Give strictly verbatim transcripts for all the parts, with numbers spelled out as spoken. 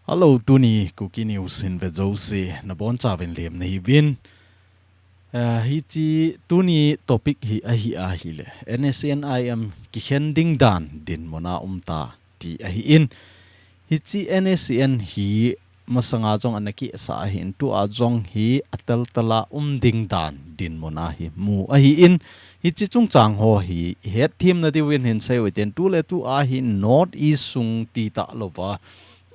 Hello, tuni Kuki News hin ve jouse nabonchauvin lemna hiuvin. Ah, hiche tuni topic hi ahi ahile, N S C N I M kikhen ding dan dinmun a um ta ti ahin. Hiche N S C N hi masanga jong ana kisah ahin, tua jong hi atel tel a um ding dan dinmun a hi mu ahin. Hiche chungchang ho hi ihet themna diuvin hin seiu hitin, tuletua hi North East sung ti talouva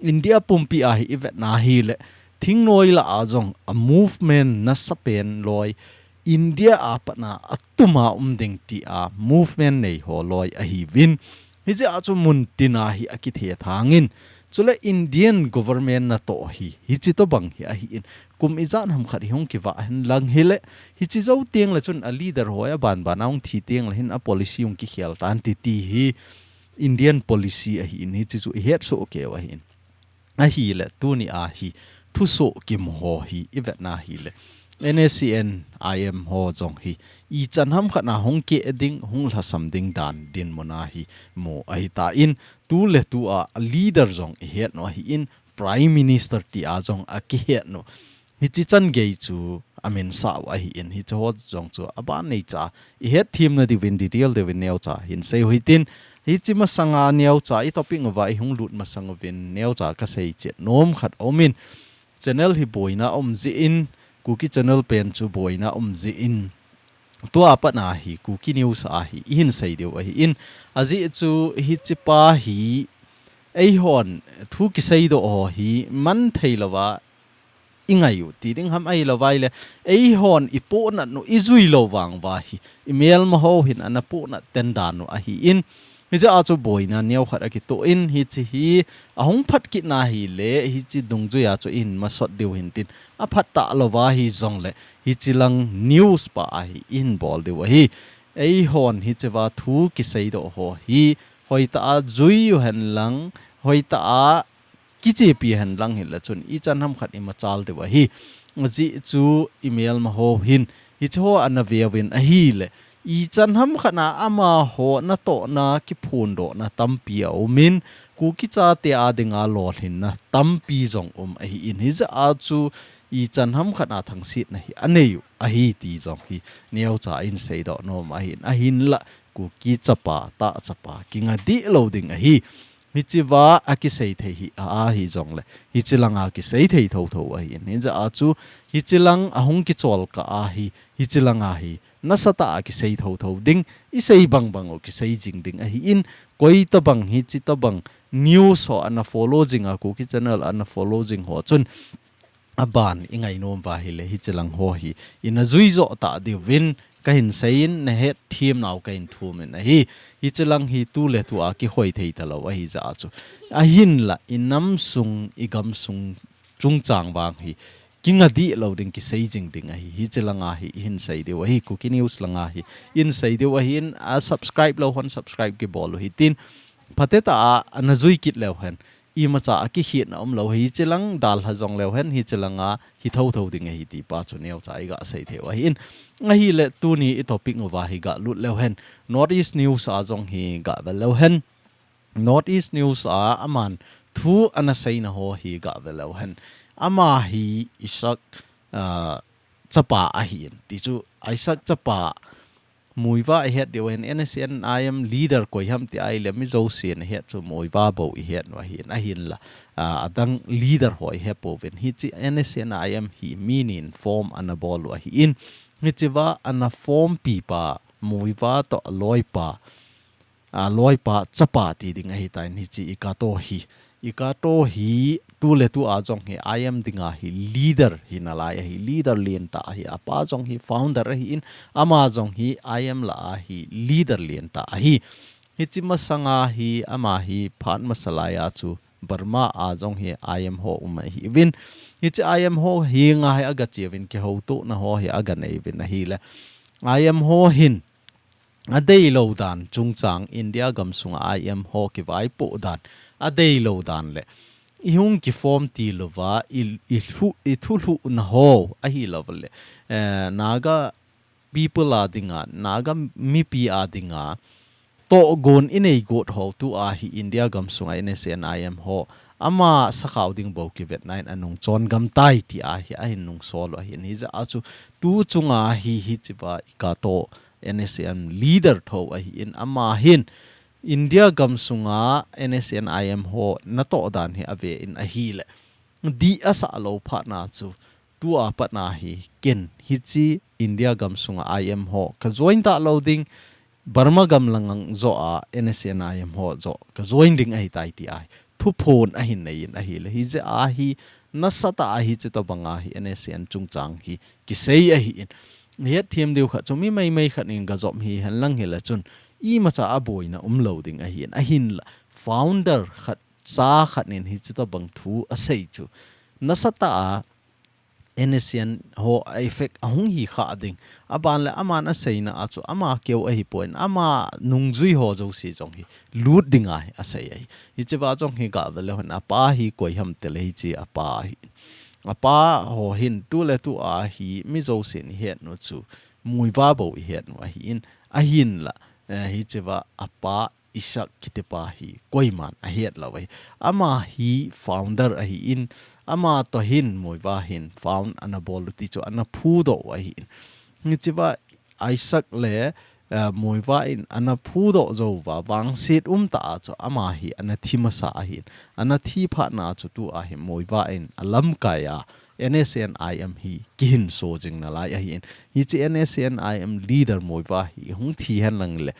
India pumpi a hi ivetna hile, thingnoi lah a jong a movement nasapen loi, India a patna atum a um ding tia movement nei ho loi ahiuvin. Hijeh a chu muntin a hi akithethangin. Chule Indian government natoh hi, hiche tobang hi ahin. Kum ijat ham khat hi hung kivah hen lang hile, hiche jou teng le chun a leader ho aban ban a hung thi teng le hin a policy hung kikhel tan ti ti hi Indian policy ahin, hiche chu ihet soh keiu ahin. Ahile, tuni a hi thusoh kimu ho hi ivetna hile, N S C N I M ho jong hi ichan ham khat na hung keh ding, hung lhasam ding dan dinmun a hi mu ahitan, tuletua a leader jong ihet u ahin, Prime Minister tia jong akihet u. Hiche chan gei chu amin sah u ahin, hiche ho jong chu aban neicha ihet themna diuvin, detail diuvin neocha hin seiu hitin. Hiche masanga neocha i topic uva ihung lut masang uvin neocha kasei chet nom khat aumin. Channel hi boina um jeh in, Kuki channel pen chu boina um jeh in, tua patna hi Kuki News a hi ihin sei diu ahin. Ajeh chu hiche pa hi eihon thu kiseidoh ho hi man thei louva ingaiu ti ding ham, ahilouvai le eihon ipohnat u ijui lou vang uva hi imelma ho hin ana pohnat ten dan u ahin. Hijeh a chu boina neokhat akitoh in, hiche hi ahung phat kit na hile, hiche dungjuia chu ihin masot diu hintin, aphat talouva hijongle hiche lang news pa a hi ihin bol diu ahi. Eihon hichea thu kiseidoh ho hi hoitah a jui u hen lang, hoitah a kichepi hen lang hile chun ichan ham khat imachal diu ahi. Ajeh chu imelma ho hin hiche ho ana veuvin ahile, ichan ham khat na amaho natohna kiphondohna tampi aumin, Kuki chate a dinga lolhinna tampi jong um ahin, hijeh a chu ichan ham khat na thangsetna hi aneiu ahi ti jong hi neocha in seidoh nom ahin, ahinla Kuki chapa, tah chapa kinga dih lou ding ahi. Hichea akisei thei hi a, ahijongle hiche langa kisei thei thotho ahin. Hijeh a chu hiche lang ahung kichol kah a hi, hiche langa hi nasatah a kisei thotho ding, isei bang bang u kisei jing ding ahin, koi tobang hiche tobang news ho ana follow jinga, Kuki channel ana follow jing ho chun aban ingainom uva hile, hiche lang ho hi ina jui joh tah diuvin kahin seiyin, nahet themnau kahin thumin ahi. Hiche lang hi tuletua kikhoi thei talou ahijeh a chu, ahinla inam sung, igam sung chungchang vang hi kinga dih lou ding, kisei jing ding ahi. Hiche langa hi ihin sei diu ahi, Kuki News langa hi ihin sei diu ahin, a subscribe lou hon subscribe kibol u hitin, phatetah a ana jui kit leu hen imacha akikhetna umlou, hiche lang dalha jong leu hen hiche langa hi thotho ding ahi ti pa chu neocha iga sei theiu ahin. Ahile tuni i topic uva hi galut leu hen, North East News a jong hi gavel leu hen. North East News a aman thu ana seina ho hi gavel leu hen. Ama hi Isaac, ah, chapa ahin. Ti chu Isaac chapa Muivah ihet diu ahin, N S C N I M leader koi ham ti ahile mi jousen ihet chu Muivah bou ihet u ahin, ahinla, ah, adang leader ho ihepouvin. Hiche N S C N I M hi mi nin form ana bol u ahin. Hichea ana formpi pa, Muivah toh aloipa, aloipa chapa ti ding ahitan, hiche Ikato hi. Ikato hi tuletua jong hi I M dinga hi leader hi nalai ahi, leader lentah ahi, apa jong hi founder ahin, ama jong hi I M lah a hi leader lentah ahi. Hiche masanga hi ama hi phat masa laiya chu Burma a jong hi I M ho um ahiuvin. Hiche I M ho henga hi agacheuvin, kihoutohna ho hi aganeiuvin ahile, I M ho hin adeilou dan chungchang, India gamsunga I M ho kivaipoh dan adeilou dan le ihung kiform tilouva i, i lhu, i thulhuhna ho ahilouvale, eh, Naga people a dinga, Naga mipi a dinga tohgon inei got ho tua hi India gamsunga N S C N I M ho ama sakhao ding bou kivetna in anung chon gam tai ti ahi, ahin nung sol u ahin. Hijeh a chu tu chunga hi, hichea i Kato N S C N leader tho ahin, ama hin India gam sunga N S C N I M ho natoh dan hi ave in ahile, dih asah lou phat na chu, tua pat na hi ken hiche India gam sunga I M ho ka join talou ding, Burma gam lang joh a N S C N I M ho joh ka join ding ahitai ti ahi. Thuphon ahin nei in ahile. Hijeh a hi nasatah a hiche tobang a hi N S C N chungchang hi kisei ahin. Hethem diu khat chu mi maimai khat in gajop hihen lang hile chun imacha a boina umlou ding ahin. Ahinla founder khat, cha khat in hiche tobang thu asei chu nasatah a N S C N ho a effect ahung hi kha ding. Aban le aman aseina a chu ama keu ahipon, ama nungjui ho jouse jong hi lut ding ahi, asei ahi. Hichea jong hi gave leu hen apa hi koi ham tile hiche apa hi. Apa ho hin tuletu a hi mi jousen ihet nu chu Muivah bou ihet nu ahin, ahinla, eh, hichea apa Isaac kitipa hi koiman ahet lou ahi. Ama hi founder ahin, ama toh hin Muivah hin found ana bol u ti chu ana phudoh u ahin. Hichea Isaac le, eh, Muivah in ana phudoh jou uva, vangset umtah a chu ama hi ana thi masa ahin. Ana thi phat na chu tua hi Muivah in alamkai a N S C N I M hi kihinso jing nalai ahin. Hiche N S C N I M leader Muivah hi hung thi hen lang le,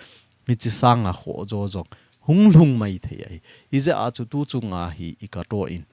hiche sanga khoh jo jong hung lhung mai thei ahi. Hijeh a chu tu chunga hi i Kato in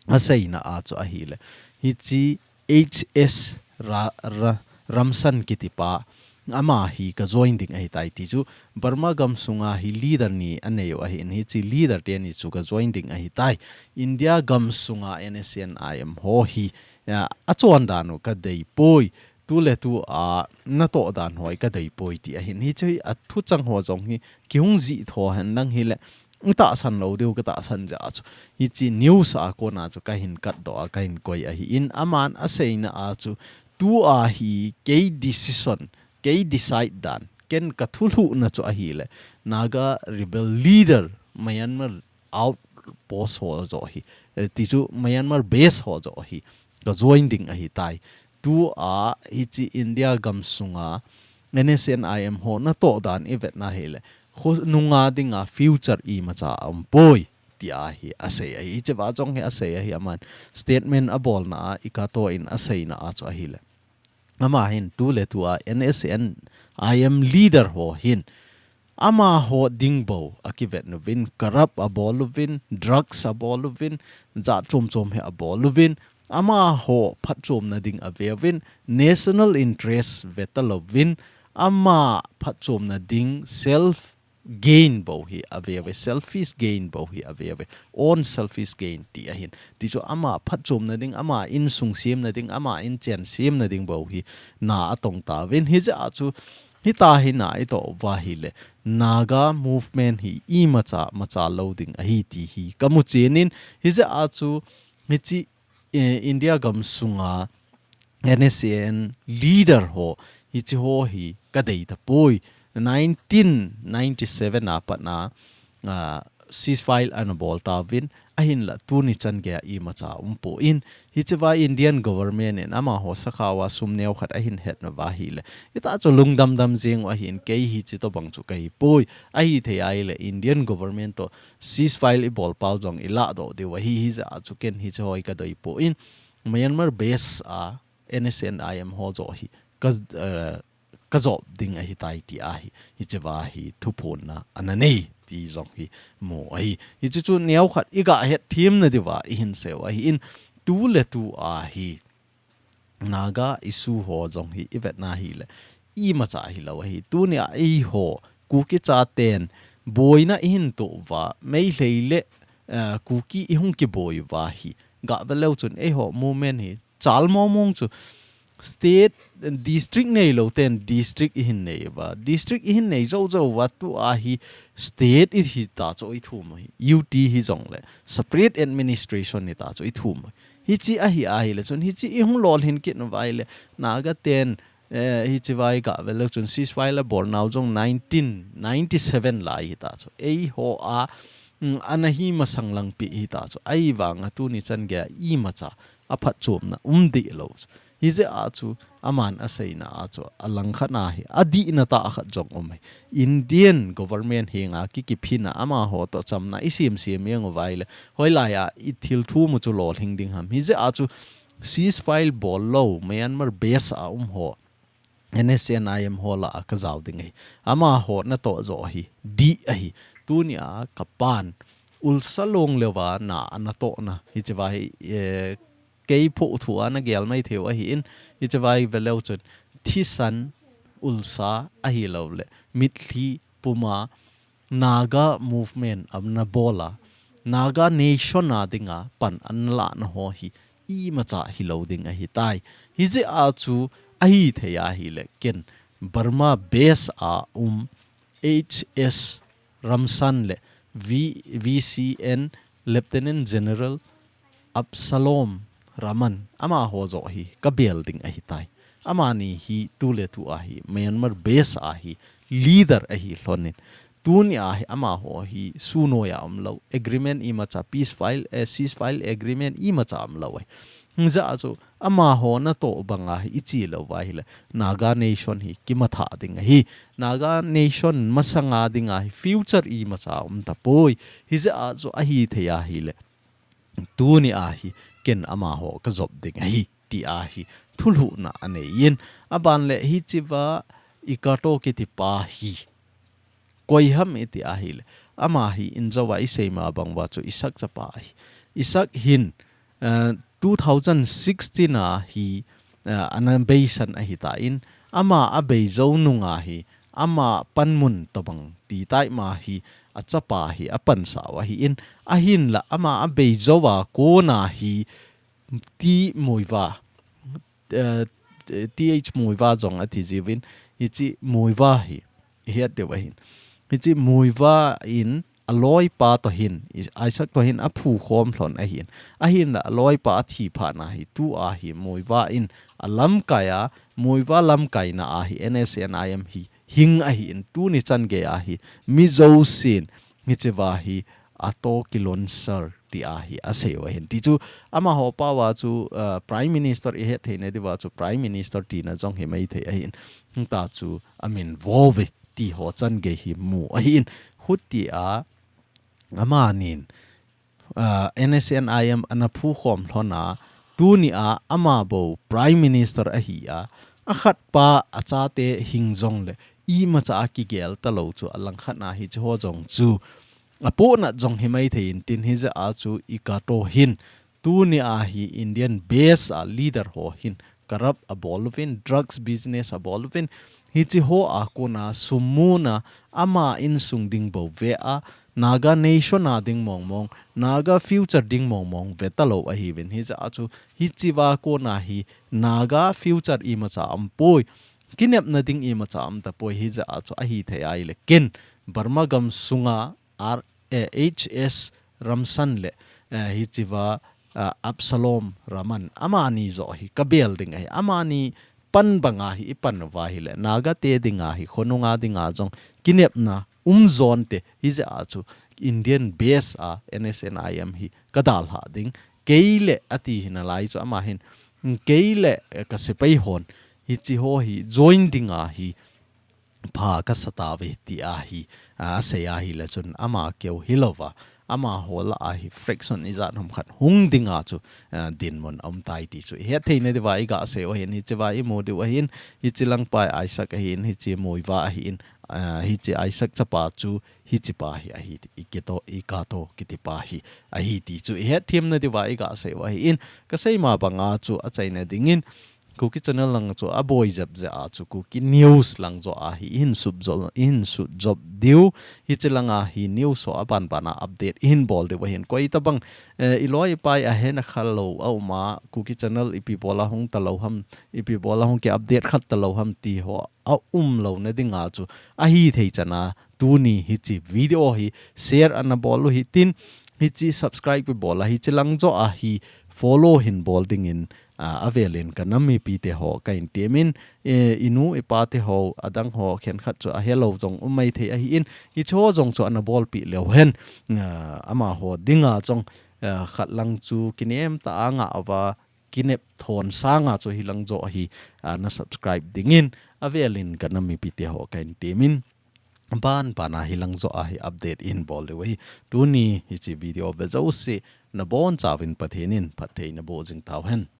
aseina a chu ahile, hiche H S Ra-, Ra-, Ramsan kitipa, ama hi ka join ding ahitai ti chu Burma gam sunga hi leader ni anei u ahin, hiche leader teni chu ka join ding ahitai. India gam sunga N S C N I M ho hi, a, achon dan u ka deipoi. Tuletu a natoh dan ho hi ka deipoi ti ahin. Hiche hi athuchang ho jong hi kihung jih tho hen lang hile, itahsan lou diu ka tahsan jeh a chu, hiche news a kona chu kahin katdoh a, kahin koi ahin. Aman aseina a chu, tua hi kei decision, kei decide dan, ken ka thulhuhna chu ahile, Naga rebel leader, Myanmar outpost ho joh hi, eh, ti chu Myanmar base ho joh hi ka join ding ahitai. Tua hiche India gam sunga N S C N I M ho natoh dan ivet na hile, khonunga dinga future imacha aumpoi, ti ahi asei ahi. Hichea jong hi asei ahi, aman statement abolna a i Kato in aseina a chu ahile, ama hin tuletu a N S C N I M leader ho hin amaho ding bou akivet uvin, corrupt abol uvin, drugs abol uvin, jat chom chom hi abol uvin, amaho phatchomna ding ave uvin, national interest ve talouvin, ama phatchomna ding self gain bou hi ave uve, selfish gain bou hi ave uve, own selfish gain ti ahin. Ti chu ama phatchomna ding, ama insung semna ding, ama inchen semna ding bou hi na atong tauvin. Hijeh a chu, hitia hi na itoh uva hile, Naga movement hi imacha macha lou ding ahi ti hi ka mu chen in, hijeh a chu, hiche, eh, India gam sunga N S C N leader ho, hiche ho hi ka dei tapoi. Nineteen ninety-seven a pat na, ah, ceasefire ana bol tauvin, ahinla tuni chan geiya imacha umpon, hichea Indian government in amaho sakhao a sum neo khat ahin het nauva hile, ita chu lungdam dam jeng u ahin, kei hiche tobang chu ka hipoi. Ahithei a hile Indian government toh ceasefire ibol pau jong iladoh diu ahi, hijeh a chu ken hiche ho hi ka deipon, Myanmar base a N S C N I M ho joh hi ka, eh, ka jop ding ahitai ti ahi, hichea hi thuphonna ana nei ti jong hi mu ahi. Hiche chu neo khat iga hetthem na diuva ihin sei u ahin, tuletu a hi Naga issue ho jong hi ivet na hile, imacha hilou ahi. Tunia eiho Kuki chaten boina ihin toh uva, Meitei le, eh, Kuki ihung kiboi uva hi, gave leu chun eiho movement hi chalmo mong chu state, district neilou ten district ihin nei uva, district ihin nei jou jou uva, tua hi state ihi ta chu ithum u hi, U T hijongle separate administration hita chu ithum u hi. Hiche ahi a hile chun, hiche ihung lolhin kit nauva hile, Naga ten, eh, hichea hi gave leu chun ceasefire abol nau jong nineteen ninety-seven lai hita chu, eiho a mm, ana hi masang langpi hita chu. Ahivanga tuni chan geiya imacha aphatchomna um deh lou chu. Hijeh a chu aman aseina a chu alangkhat a hi adihna tah khat jong um ahi. Indian government henga ki, kiphina amaho toh chamna isem sem jeng uva ahile, hoilaiya ithil thum u chu lolhing ding ham. Hijeh a chu ceasefire bol lou Myanmar base a um ho, N S C N I M ho lah a kajao ding ahi. Amaho natoh joh ahi, dih ahi. Tunia kapan ulsa long leuva na anatohna, hichea hi, eh, kei phoh thua nagel maithei u ahin, hichea hi veleu chun thisan, ulsa ahilouleh mitlhi puma Naga movement ana bol a, Naga nation a dinga pan ana lahna ho hi imacha hilou ding ahitai. Hijeh a chu ahithei ahile ken Burma base a um H S Ramsan le V-, V C N Lieutenant General Absalom Raman, amaho joh hi kabel ding ahitai. Amani hi tuletu a hi Myanmar base a hi leader ahi lhonin. Tunia hi amaho hi sunoiya umlou, agreement imacha, peace file, eh, ceasefire agreement imacha umlou ahi. Hijeh a chu amaho natoh banga hi iche louva ahile Naga nation hi kimatha ding ahi. Naga nation masanga dinga hi future imacha umtapoi. Hijeh a chu ahithei ahile tunia hi ken amaho kajop ding ahi, tia hi thulhuhna aneiyin. Aban le hichea Ikato kitipa hi koi ham iti ahile, ama hi injouva isei ma banguva chu Isaac chapa ahi. Isaac hin, eh, two thousand sixteen a hi, eh, ana beisan ahitan, ama abeijou nunga hi, ama panmun tobang titai ma hi, achapa hi apansah u ahin, ahinla ama abeijouva kona hi, T Muivah, eh, T H Muivah jong ati jiuvin, hiche Muivah hi ihet diu ahin. Hiche Muivah in aloipa toh hin, I-, Isaac toh hin aphukhom lhon ahin. Ahinla aloipa athi phatna hi tua hi Muivah in alamkai a, Muivah lamkaina a hi N S C N I M hi hing ahin, tuni chan geiya hi mi jousen hichea hi ato kilonsar tia hi asei u ahin. Tichu amaho paova chu, uh, Prime Minister ihet theina diuva chu Prime Minister tina jong hi maithei ahin. Hita chu amin vo uve ti ho chan gei hi mu ahin. Hutia amanin, uh, N S C N I M ana phukhom lhon a, tunia ama bou Prime Minister ahi a, akhatpa achate hing jongle imacha akigel talou chu alangkhat a hiche ho jong chu apohnat jong hi maithei intin, hijeh a chu Ikato hin tunia hi Indian base a leader ho hin corrupt abol uvin, drugs business abol uvin, hiche ho a kona sum muna ama insung ding bou ve a, Naga nation a ding mongmong, Naga future ding mongmong ve talou ahiuvin, hijeh a chu hichea kona hi Naga future imacha umpoi, kinepna ding imacha umtapoi, hijeh a chu ahithei ahile ken Burma gamsunga R-, eh, H S Ramsan le, eh, hichea, eh, Absalom Raman, amani joh hi kabel ding ahi, amani pan banga hi ipan uva ahile Naga te dinga hi, khonunga dinga jong kinepna um jonte, hijeh a chu Indian base a N S C N I M hi kadalhah ding. Keile ati hinalai chu ama hin, keile, eh, kasepai hon hiche ho hi join dinga hi pha kasa tauve tia hi, a, asei ahile chun ama keu hilouva, amaho lah a hi fraction ijat ham khat hung dinga chu, a, dinmun aumtai ti chu ihet theina diuva iga sei u ahin, hichea imu diu ahin, hiche langpa Isaac ahin, hiche Muivah ahin, a, hiche Isaac chapa chu hichepa hi ahi, Ikato, Ikato kitipa hi ahi ti chu ihet themna diuva iga sei u ahin, kasei ma banga chu achaina dingin, Kuki Channel lang chu aboi jep jeh a chu Kuki News lang joh a hi ihin sut jop, ihin sut jop diu. Hiche langa hi news ho aban bana update ihin bol diu ahin. Koi tabang, eh, iloi ipai ahen akha lou aum a, Kuki Channel ipi bola hung talou ham, ipi bola hung ki update khat talou ham ti ho aum louna dinga chu ahithei chana tuni hiche video hi share ana bol u hitin, hiche subscribe ibol a, hiche lang joh a hi follow hin bol dingin, ah, avelin ka nam mipite ho ka hin temin, eh, inu ipa te ho adang ho khenkhat chu ahelou jong um maithei ahin, hiche ho jong chu ana bolpeh leu hen, ah, amaho dinga jong, ah, khat lang chu kinem tah a ngah uva, kinep thon sanga chu hilang joh hi, ah, na subscribe dingin avelin ka nam mipite ho ka hin temin, ban ban a hilang joh a hi update ihin bol diu ahi. Tuni hiche video ve jouse nabonchauvin Pathen in phatthei naboh jing tauhen.